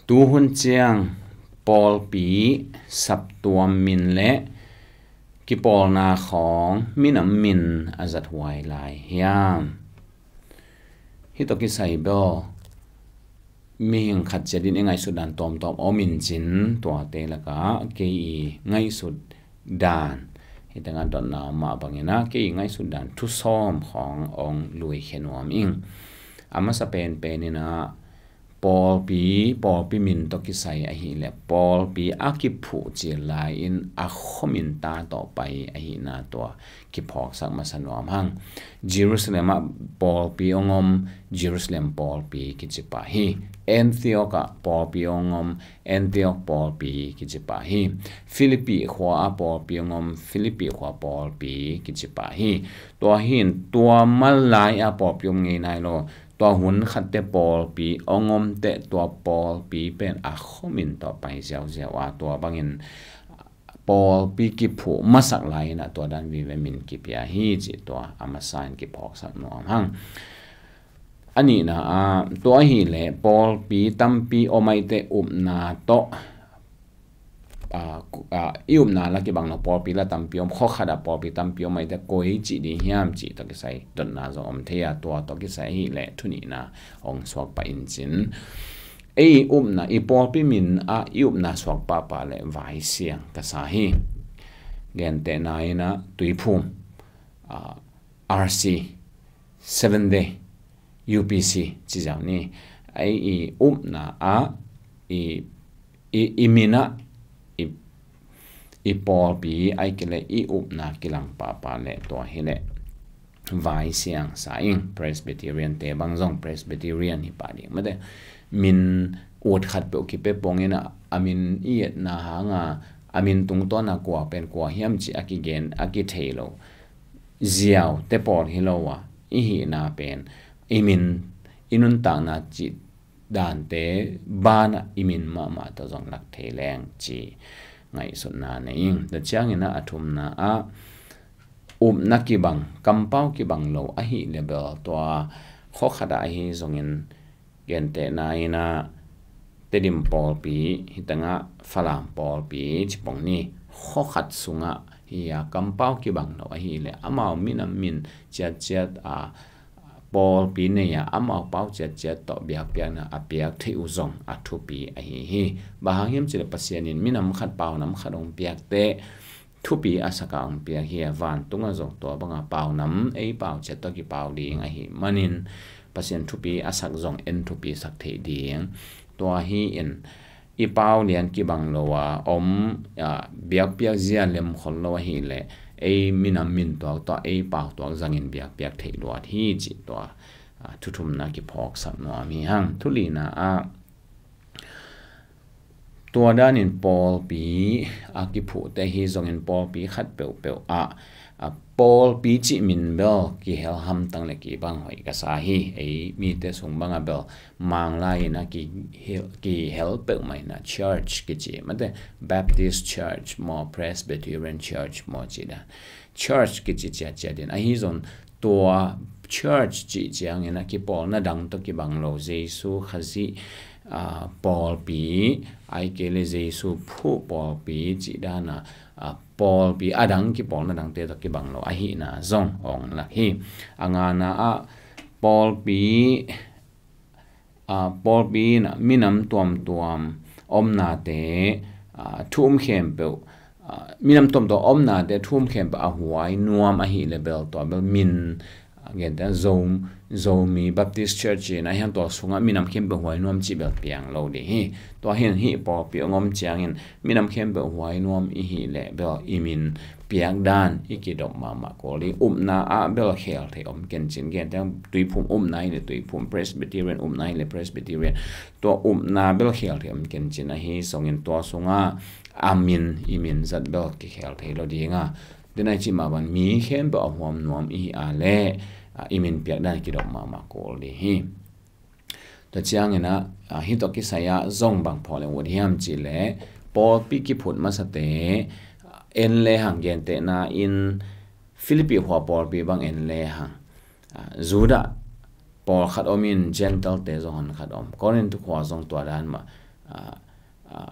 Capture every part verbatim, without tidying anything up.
Tuhun ciang pawlpi saptuam min le kipawlna khawng minam min a zathuai lai hiam? Hih tawh kisai bel mihing khat ciatin i ngaihsut dan tawmtawm om in cin, tuate lakah kei i ngaihsut dan, hih tengah dotna om mah bangin ah kei i ngaihsut dan thusawm khawng ong luikhia nuam ing. A masa penpen in ah pawlpi, pawlpi min tawh kisai ahih leh pawlpi a kiphuh cil lai-in a khuamin ta tawh pai ahihna tua kiphawksak masa nuam hang. Jerusalem ah pawlpi ong om, Jerusalem pawlpi kici pah hi. Antioch ah pawlpi ong om, Antioch pawlpi kici pah hi. Philippi khua ah pawlpi ong om, Philippi khua pawlpi kici pah hi. Tua hi in tua mal lai ah pawlpi om ngei nai lo. Tua hun khatte pawlpi ong om teh tua pawlpi pen a khuamin tawh pai ziauziau a, tua bangin pawlpi kiphuh masak lai-in ah tua dan vive min kipia hi cih tua a masa in kiphawksak nuam hang. A nihna ah tua ahih leh pawlpi tampi om ahih teh upna tawh, a, ku-, a, i upna la kibang lo, pawlpi la tampi om, khua khat ah pawlpi tampi om ahih teh koi cih ding hiam cih tawh kisai dotna zong om thei a, tua tawh kisai ahih leh thu nihna ong suak pah in cin. Ei upna, i pawlpi min ah i upna suak pahpah leh vaisiang ka sa hi. Gentehna in ah Tuiphum, a, R C, Seven Day, U P C ci ziau ni. Ei i upna ah i, i, i min ah i, i pawlpi ahih kei leh i upna kilang pahpah leh tua hi leh vaisiang sa ing. Presbyterian te bang zong Presbyterian hi pah ding mate. Min ut khat peuh kipia pongin ah a min i etna hang a, a min tungtawn a kua pen kua hiam cih a kigen, a kithei lo ziau te pawl hi lo a, i hihna pen i min, i nuntakna cih dante banah i min mahmah tawh zong lak thei leng ci ngaihsutna nei ing. Tua ciangin ah a thumna ah upna kibang, kampau kibang lo ahih leh bel tua khua khat ah ahi zongin, gentehna in ah Tedim pawlpi, hih tengah Falam pawlpi ci pong ni, khua khat sungah hi a, kampau kibang lo ahih leh amau minam min ciatciat a, pawlpi nei a, amau pau ciatciat tawh biakpiakna a piak theih uh zong a thupi ahi hi. Bang hang hiam cih leh Pasian in minam khat pau nam khat ong piak teh thupi a sak a ong piak hi a, vantung ah zong tua bang a pau nam ei pau ciat tawh kipau ding ahih manin Pasian thupi a sak zong en thupi sak theih ding. Tua hi in i pau lian kibang lo a om, a, biakpiak zia lem khol lo ahih leh ei minam min tuak tawh ei pau tuak zangin biakpiak theih luat hi cih tua, a, thu thumna kiphawksak nuam hi hang. Thu lina ah tua danin pawlpi a kiphuhte hi zongin pawlpi khat peuhpeuh ah, a, pawlpi cih min bel kihel hamtang le kibang hoih ka sa hi. Ei mite sung bang a bel Manglai in a kihel, kihel peuhmah in a church kici mate, Baptist church maw, Presbyterian church maw cih dan. Church kici ciatciat in ahi zong tua church cih ciangin a kipawlna dang tawh kibang lo, Jesu Khazih, a, pawlpi, ahih kei leh Jesu phuh pawlpi cih dan a, a, pawlpi a dang kipawlna dangte tawh kibang lo ahihna zong ong lak hi. A ngana ah pawlpi, a, pawlpi in ah minam tuamtuam omnate, a, thu um khempeuh, a, minam tuamtuam omnate thu um khempeuh a huai nuam ahih leh bel tua bel min, a, gente Zo, Zomi Baptist Church in a hiang tua sungah minam khempeuh huai nuam cih bel piang lo ding hi. Tua hi in hih pawlpi ong om ciangin minam khempeuh huai nuam i hih leh bel i min piak dan i kidop mahmah kul ding. Upna ah bel khel thei om kencin, gentehna Tuiphum upna hi leh Tuiphum, Presbyterian upna hi leh Presbyterian, tua upna bel khel thei om kencin ahi zongin tua sungah a min, i min zat bel kikhel thei lo ding a, den ai cih mah bang mi khempeuh a huam nuam i hih a leh, a, i min piak dan kidop mahmah kul ding hi. Tua ciangin ah, a, hih tawh kisai ah zong bang phawk leng ut hiam cih leh pawlpi kiphut masate, a, en le hang, gentehna in Philippi khua pawlpi bang en le hang, a, Judah pawlkhat om in Gentile te zong hon khat om. Korinth khua zong tua dan mah. ah, ah,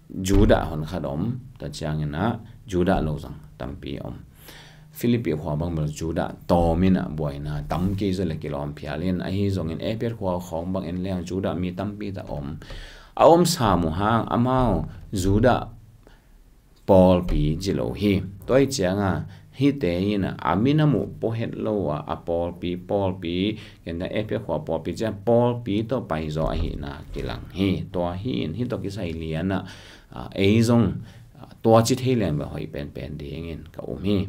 Judah honkhat om, tua ciangin ah Judah lo zong tampi om. Philippi khua bang bel Judah tawm in ah buaina tam kei zaw leh kilawm phial in, ahi zongin Ephet khua khawng bang en leng Judah mi tampi tak om. A om sam uh hang amau Judah pawlpi ci lo hi. Tua hi ciangin hihte in ah a minam uh pua het lo a, a pawlpi, pawlpi, ken ta Ephet khua pawlpi ciang pawlpi tawh paizaw ahihna kilang hi. Tua hi in hih tawh kisai lian ah, ah, ei zong, ah, tua ci thei leng bel hoih penpen dingin ka um hi.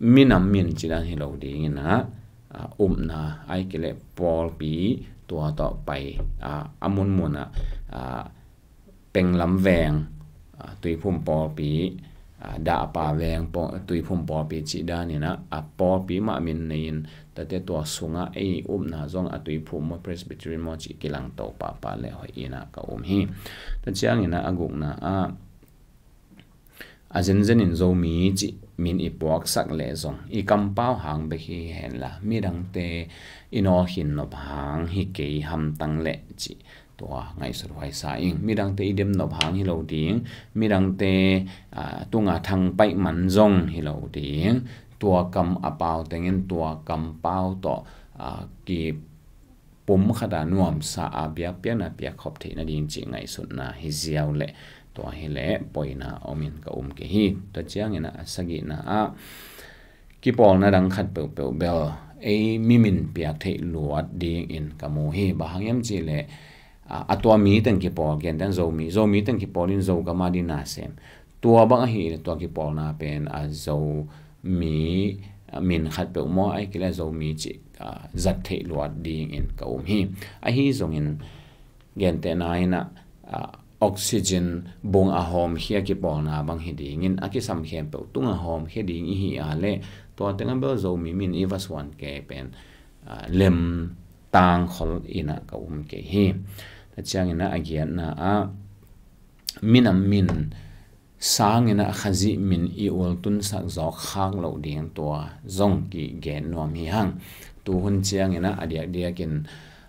Minam min ci dan hi lo dingin ah, ah, upna ahih kei leh pawlpi tua tawh pai, ah, a munmun ah, ah, Penglam Veng, ah, Tuiphum pawlpi, ah, Dahpa Veng paw-, Tuiphum pawlpi cih danin ah, a pawlpi mah min nei in, tate tua sungah ei upna zong a Tuiphum maw Presbyterian maw cih kilang to pahpah leh hoih in ah ka um hi. Tua ciangin ah a gukna ah, a zenzen in Zomi cih min i puaksak leh zong i kampau hang bek hi henla, midangte i nawlkhin nop hang hi kei hamtang leh cih tua ngaihsut huai sa ing. Midangte i dem nop hang hi lo ding, midangte, ah, tunga thangpaih man zong hi lo ding. Tua kam a pau tengin tua kampau tawh, ah, ki pum khat a nuamsa a biakpiakna piakkhop theih nading cih ngaihsutna hi ziau leh, tua hi leh poina om in ka um kei hi. Tua ciangin ah a sagihna ah kipawlna dang khat peuhpeuh bel ei mi min piak theih luat dingin ka mu hi. Bang hang hiam cih leh, a, a tua mi teng kipawl, gentehna Zomi, Zomi teng kipawl in Zogam a ding na sem. Tua bang ahih leh tua kipawlna pen a Zomi, a, min khat peuh maw ahih kei leh Zomi cih, a, zat theih luat dingin ka um hi. Ahi zongin gentehna in ah, a, oxygen bung a hawmkhia kipawlna bang hi dingin a kisam khempeuh tung a hawmkhia ding i hi a leh tua teng ah bel Zomi min i va suan kei pen, a, lem tangkhol in ah ka um kei hi. Tua ciangin ah a giatna ah minam min sangin ah Khazih min i ultunsak zawk khak loh ding tua zong kigen nuam hi hang. Tuhun ciangin ah a diakdiakin,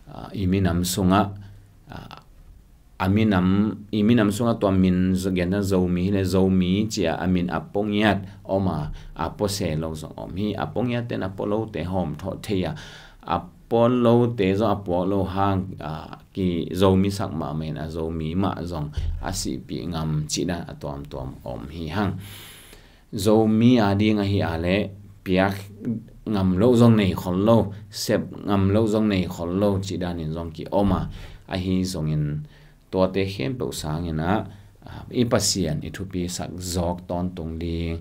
ah, i minam sungah, ah, a minam, i minam sungah tua min z-, gentehna Zomi hi leh Zomi ci a a min a pua ngiat om a, a pua se lo zong om hi. A pua ngiat ten a pua lote hawm thawh thei a, a pua lote zong a puak lo hang, a, ki Zomi sak mahmah in a Zomi mah zong a sihpih ngam cih dan a tuamtuam om hi hang. Zomi a ding ahi a leh piak ngam loh zong nei khol lo, sep ngam loh zong nei khol lo cih danin zong ki om a, ahi zongin tuate khempeuh sangin ah, ah, i Pasian i thupisak zawk tawntung ding,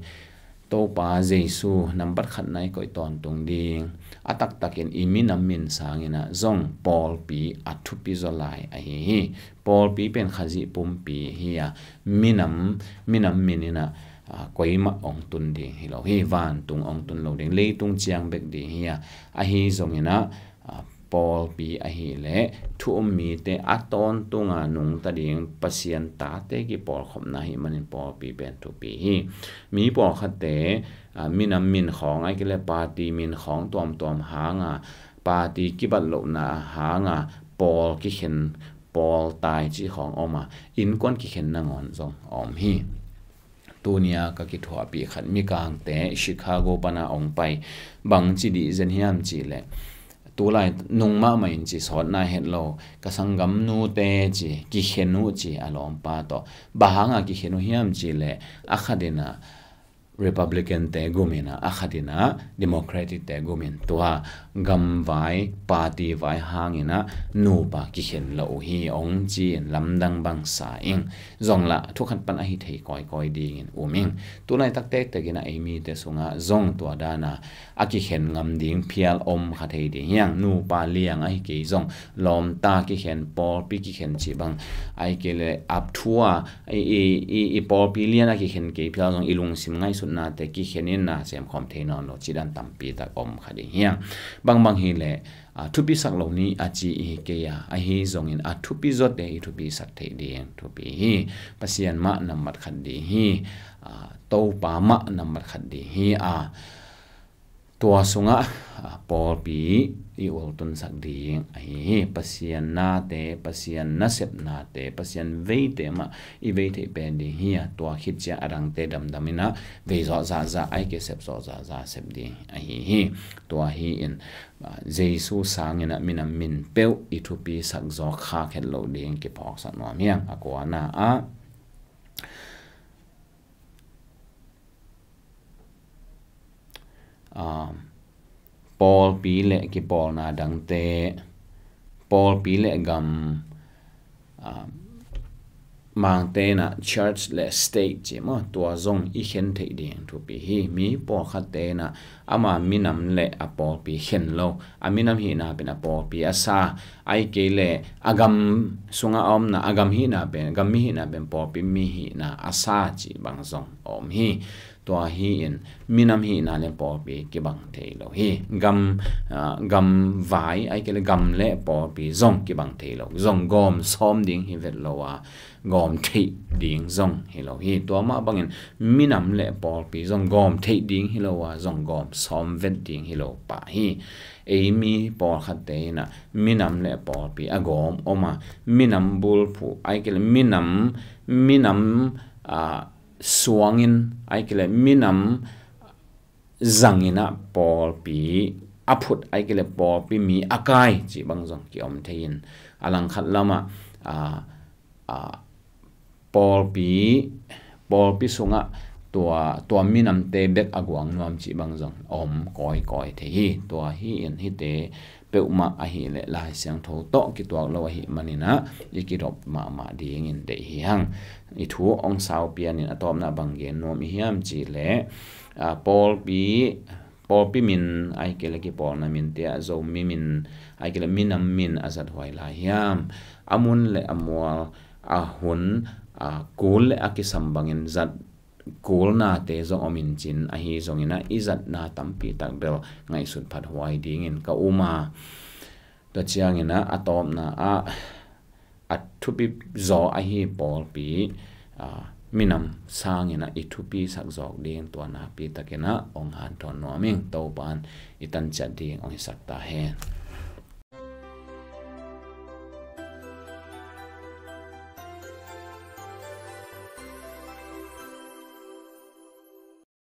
Topa Jesu nambat khatna i koih tawntung ding, a taktakin i minam min sangin ah zong pawlpi a thupi zaw lai ahi hi. Pawlpi pen Khazih pumpi hi a, minam, minam min in ah, ah, koimah ong tun ding hi lo hi, vantung ong tun lo ding, leitung ciang bek ding hi a, ahi zongin ah, ah, pawlpi ahih leh thu um mite a tawntunga nungta ding Pasian tate kipawlkhopna ahih manin pawlpi pen thupi hi. Mi pawlkhatte, ah, minam min khawng ahih kei leh party min khawng tuamtuam hanga, party kibat lohna hanga pawl kikhen, pawl tai cih khawng om a, innkuan kikhen nangawn zong om hi. Tunia ka kithuahpih khat, Mikangte Chicago pana ong pai, bangci dih zen hiam cih leh, tulai nung mahmah in ci sawt nai het lo, ka sanggamnute ci kikhen uh ci a lawmpa tawh. Bang hanga kikhen uh hiam cih leh, a khat in ah Republicante gum in ah, a khat in ah Democraticte gum in, tua gamvai, party vai hangin ah nupa kikhen lo uh hi ong ci-in lamdang bang sa ing. Zong lah thu khat pan ahi thei kawikawi dingin um ing. Tulaitak tektek in ah ei mite sungah zong tua dana a kikhen ngam ding phial om kha thei ding hi hang. Nupa liang ahi kei zong lawmta kikhen, pawlpi kikhen cih bang, ahih kei leh ap thu a, i, i, i, i pawlpi lian a kikhen kei phial zong i lungsim ngaihsutnate kikhen in na semkhawm thei nawn lo cih dan tampi tak om kha ding hi hang. Bangbang hi leh, ah, thupisak lo ni a ci i hi kei a, ahi zongin a thupi zawte i thupisak theih ding thupi hi. Pasian mah nambat khat ding hi. Ah, Topa mah nambat khat ding hi a, tua sungah, ah, pawlpi i ultunsak ding ahi hi. Pasian nate, Pasian nasepnate, Pasian veite mah i vei theih pen ding hi a, tua khit ciang a dangte damdam in ah vei zawh zahzah, ahih kei leh sep zawh zahzah sep ding ahi hi. Tua hi in, ah, Jesu sangin ah minam min peuh i thupi sak zawk khak het loh ding kiphawksak nuam hi hang. A kuana ah, ah, pawlpi le kipawlna dangte, pawlpi le gam, ah, Mangte in ah church le state ci maw, tua zong i khen theih ding thupi hi. Mi pawlkhatte in ah ama minam le a pawlpi khen lo, a minam hihna pen a pawlpi a sa, ahih kei leh a gam sungah a omna, a gam hihna pen, gam mi hihna pen pawlpi mi hihna a sa cih bang zong a om hi. Tua hi in minam hihna le pawlpi kibang thei lo hi. Gam, ah, gam vai, ahih kei leh gam le pawlpi zong kibang thei lo. Zong gawm sawm ding hi vet lo a, gawm theih ding zong hi lo hi. Tua mah bangin minam le pawlpi zong gawm theih ding hi lo a, zong gawm sawm vet ding hi lo pah hi. Ei mi pawlkhatte in ah minam le pawlpi a gawm om a, minam bulphuh, ahih kei leh minam, minam, ah, suangin, ahih kei leh minam zangin ah pawlpi a phut, ahih kei leh pawlpi mi a kai cih bang zong kiom thei in, a langkhat lamah, ah, ah, pawlpi, pawlpi sungah tua, tua minamte bek a guang nuam cih bang zong om kawikawi thei hi. Tua hi in hihte peuhmah ahih leh Lai Siangtho tawh kituak lo ahih manin ah i kidop mahmah dingin deih hi hang. I thu hong sau pianin a tawpna bang gen nuam i hiam cih leh, ah, pawlpi, pawlpi min, ahih kei leh kipawlna minte ah Zomi min, ahih kei leh minam min a zathuai lai hiam? A mun le a mual, a hun, a kul le a kisam bangin zat kulnate zong om in cin, ahi zongin ah i zatna tampi tak bel ngaihsut phathuai dingin ka um a, tua ciangin ah a tawpna ah a thupi zaw ahi pawlpi, ah, minam sangin ah i thupi sak zawk ding tua nakpi takin ah hong hanthawn nuam ing. Topa in i tan ciat ding hong hisak ta hen.